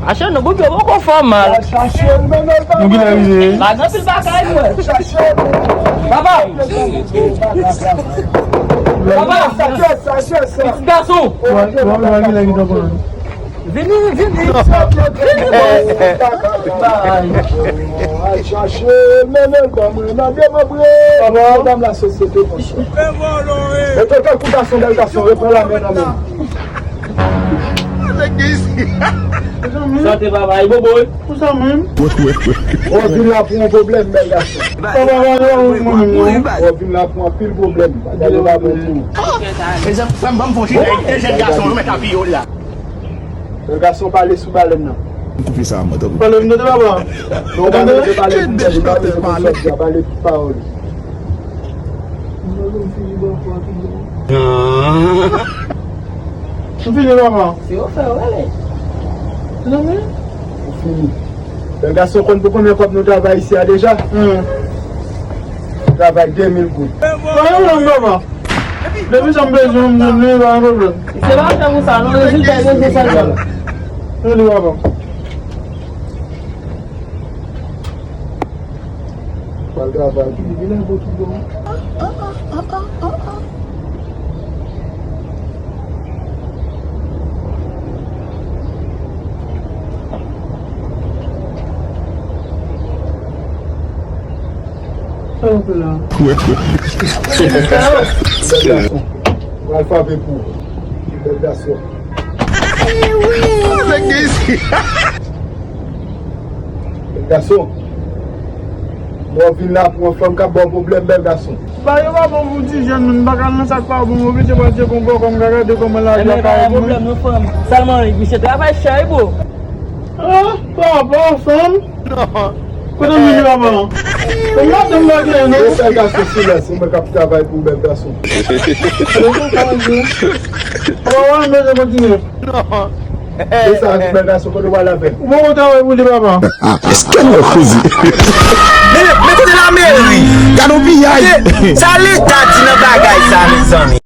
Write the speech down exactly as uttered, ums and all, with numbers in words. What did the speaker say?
Mache nou, boug yo poko fè mal. Nou ki lè rive. Bagay anpil bagay, mwen. Papa! Papa! Pitit gason! Vini, vini! Vini, bòs! Al chache l, mennen l ban mwen nan demanbre. Medam lasosyete konsa. Mete w tankou gason, bèl gason, repran lame nan men m. Sante papa, e bobo wi. Pou sa menm? Ou vin la pou yon pwoblèm, bèl gason. Papa, pale a ou mwen menm non. Ou vin la pou anpil pwoblèm. Bagay yo pa bon pou ou. Mezanmi, frè m, ban m fon chita, de jèn gason yo mèt apiye w la. Bèl gason, pale sou balèn nan. Koupe sa, mwen, tanpri. Pale m tande papa. Non, pale m tande, pale m tande, pale m tande, pale tout pawòl. M fini, papa. Se yo fè yo rele. Non, men. Ou fini. Bèl gason, konn pou konbyen kòb nou travay isi a deja? Hmm. Travay de mil goud. Mwen yon nonm, papa. Depi sa m bezwen, m jwenn li, pa gen pwoblèm. Se pa fè pou sa, non, rezilta, e rezilta sèlman. Rele, papa. Pral travay. Vin ak bò tout bon. Sa w fè la? Bèl gason. Pral frape pou ou. Bèl gason. Nèg gen isi. Gason. Lè w vin la pou yon fanm k ap ba w pwoblèm, bèl gason. Bagay yo pa bon pou ti jèn, moun pa ka nan sa k pa bon, oblije pral tcheke yon bòkò, m ka gade kòman lavi a ka ye pou mwen. Pwoblèm non, frè m. Sèlman misye travay chè wi, bro. Ah, papa, fanm. Kote m vini, papa? Ou madanm bagay non. Bèl gason, silans, se mwen k ap travay pou bèl gason. Papa, w ap bezwen kontinye. E sa, bèl gason, kote w al avè l? Ou poko travay pou li, papa. Èske nou koze? Men, men kote lameri? Gade yon piyay. Sa leta di nan bagay sa, mezanmi?